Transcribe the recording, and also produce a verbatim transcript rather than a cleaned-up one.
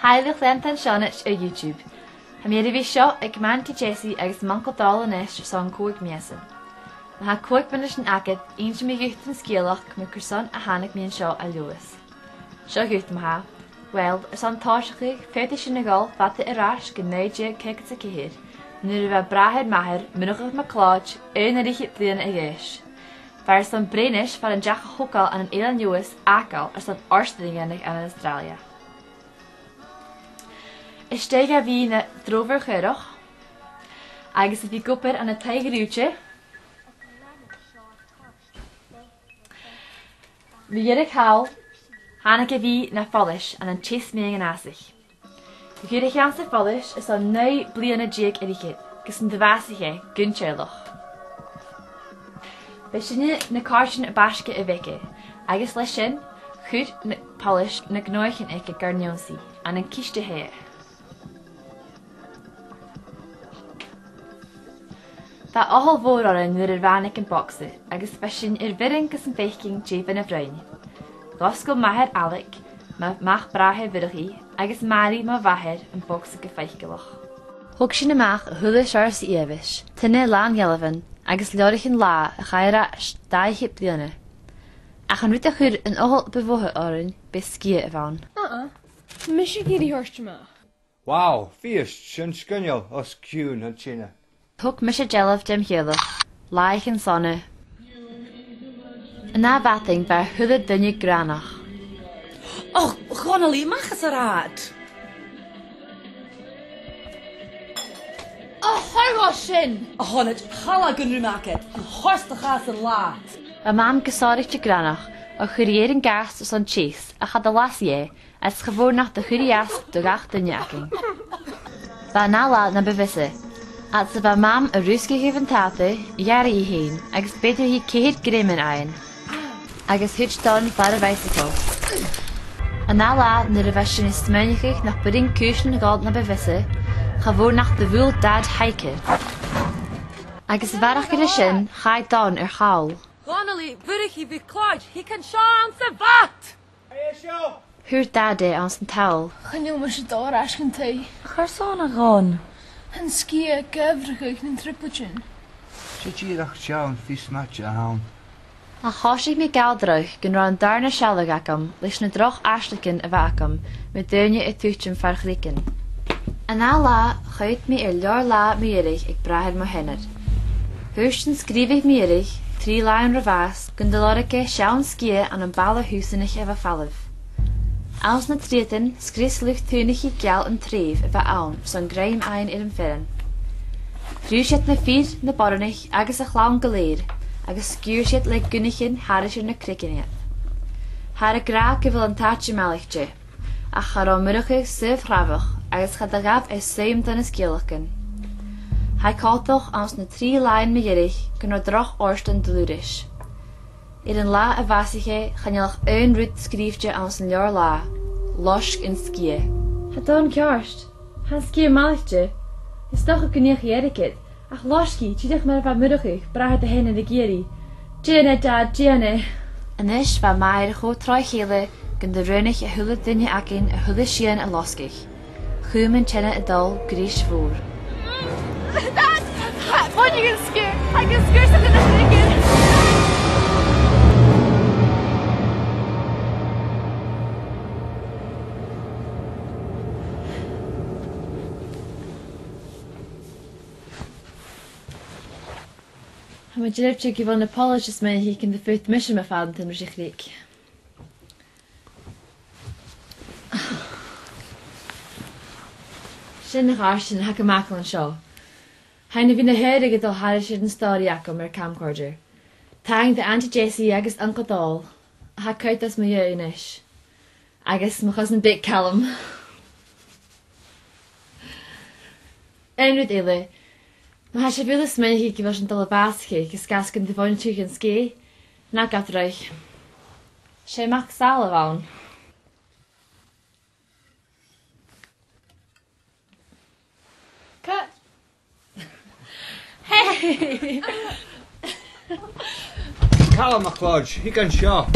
Haidh le Cleantan Seonaid air YouTube. Tha mi air a bhith seo aig m' Antaidh Jessie agus m' Uncail Dòmhnall a-nis airson còig mìosan. Ma tha còig mionaidean agad, innsidh mi dhut an sgeulachd mu carson a thàinig mi an seo à Leòdhas. Seo dhut ma-thà. Uill, airson tòiseachadh, faodaidh sinn a dhol fada air ais gu naoi deug caogad 's a ceithir, nuair a bha bràthair m' athar, Murchadh MacLeòid, aon air fhichead bliadhna a dh'aois. Bha e airson brèagha far an deach a thogail ann an Eilean Leòdhas fhàgail airson òrdaig a dhèanamh ann an Astràilia. Is e a bha na dhruimhinn-chaorach, agus a bhith ag obair ann an taigh-ghrùide. Mu dheireadh thall, thàinig e a bhith na phoilis ann an Teas Meadhan an Fhàsaich. Dh'fhuirich e anns a' phoilis airson naoi bliadhna deug air fhichead, gus an do bhàsaich e gun teaghlach. B' e sinne na càirdean a b' fhaisge a bh' aige, agus leis sin, chuir na poilis na gnothaichean aige gar n-ionnsaigh ann an ciste-thaighe. Bha othall mhòr oirnn nuair a ràinig am bogsa, agus b' e sinn air bhioran gus am faicinn dè bh' ann a bhroinn. Dh'fhosgail m' athair Alec, mo mhac-bràthair Mhurchaidh, agus Màiri, mo mhàthair, am bogsa gu faiceallach. Thog sinn a-mach a h-uile seòrsa ìomhais, tiona làn dhealbhan, agus leabhraichean-latha a chaidh air ais dà fhichead bliadhna. Ach an rud a chuir an othall bu mhotha oirnn, b' e sgiath a bh' ann. Uh-uh. Mise ag iarraidh a thoirt a-mach. Wow, feuch, sin sgoinneil os cionn an teine. Thug mise dealbh dem theaghlach, làithean sona. An ath mhadainn bha a h-uile duine greannach. Och, a Dhonnlaidh, a-mach às an rathad! Ò, thoir dhomh sin! A Dhhonnlaid, thalla gun rùm agad, an t-òrsa a chas an latha. Bha Mam gu sònraichte greannach, a chuir i air an gas airson teas, ach cha do las i e, is cha mhòr nach do chuir i às do gach duine againn. Bha an ath latha na bu mhiosa, agus bha Mam a' rùsgadh a' bhuntàta, dh'fhairich i fhèin, agus b' fheudar dhi ceithir greuman fhaighinn, agus thuit Don far a' bhaidhsagal. An ath latha, nuair a bha sinn a' smaoineachadh nach b' urrainn cùisean a dhol na bu mhiosa, cha mhòr nach do bhuail Dad Heike. Agus a bharrachd air sin, chaidh Don air chall. Dhonnlaidh, Mhurchaidh, a Mhic Leòid, thig an seo anns a' bhad! Thuirt Dad e anns an toll. Chan eil mise a' dol air ais chun taigh. Carson a Dhon? Tha an sgiath a' geamhradh nan trioblaid sin. 'S e dìreach seann fhios math a th' ann. Ach thòisich mi a' gealltainn gun robh an dàrna sealladh agam leis na droch aisliegan a bh' agam mu dhaoine a' tuiteam far chreicean. An ath latha, choimhead mi air leabhar-latha mu dheireadh aig bràthair mo sheanar. Thuirt an sgrìobhadh mu dheireadh, trì làithean ro bhàs, gun do lorg e seann sgiath ann am baile Shusanaich a bha falamh. Anns na triatainn, sgrios luchd-tunachaidh geal an treubh a bh' ann son grèim fhaighinn air an fhearann. Phrìost iad na fir, na boireannaich agus a' chlann gu lèir, agus sgiùrd iad le gunnaichean thairis air na creagan iad. Thathar ag ràdh gu bheil an t-àite maillte, ach cha robh Murchadh saoilsinn gu leòr agus cha do ghabh e suim dha na sgeulachdan. Tha e coltach anns na trì làithean mu dheireadh gun robh droch òrdugh an dlùth ris. Air an latha a bhàsaich e, chan eil ach aon rud sgrìobhte anns an leabhar-latha, loisg an sgiath. Tha Don ceart. Tha an sgiath maillte. Is dòcha gun deach i airgid, ach loisg i, dìreach mar a bha Murchadh, bràthair do sheanar, ag iarraidh. Dèan e, Dad, dèan e! A-nis bha m' athair cho troimh-a-chèile gun do roghnaicheadh a h-uile duine againn a h-uile sìon a losgadh. Chùm an teine a' dol greis mhòr. Dad! Buinidh an sgiath! Tha an sgiath sa choinneamh. Tha mi duilich gu bheil na poilis a' smaoineachadh gun do phut mise mo phàrantan ris a' chreag. Sin na càirdean a th' agam an seo. Tha na bhith na h-uiread a' dol thairis air an stòiridh agam air camcorder. Taing do Auntie Jessie agus Uncle Dol, a tha a' coimhead às mo dhèidh a-nis. Agus mo chousin beag Calum. Aon rud eile, ma tha sibh uile a' smaoineachadh gu bheil sinn a' dol a bhàsachadh gus gun do bhuineadh an sgiath, na gabh dragh. 'S e mac-sàl a bh' ann. Cut. Hey! Calum, a chlann, thig an seo.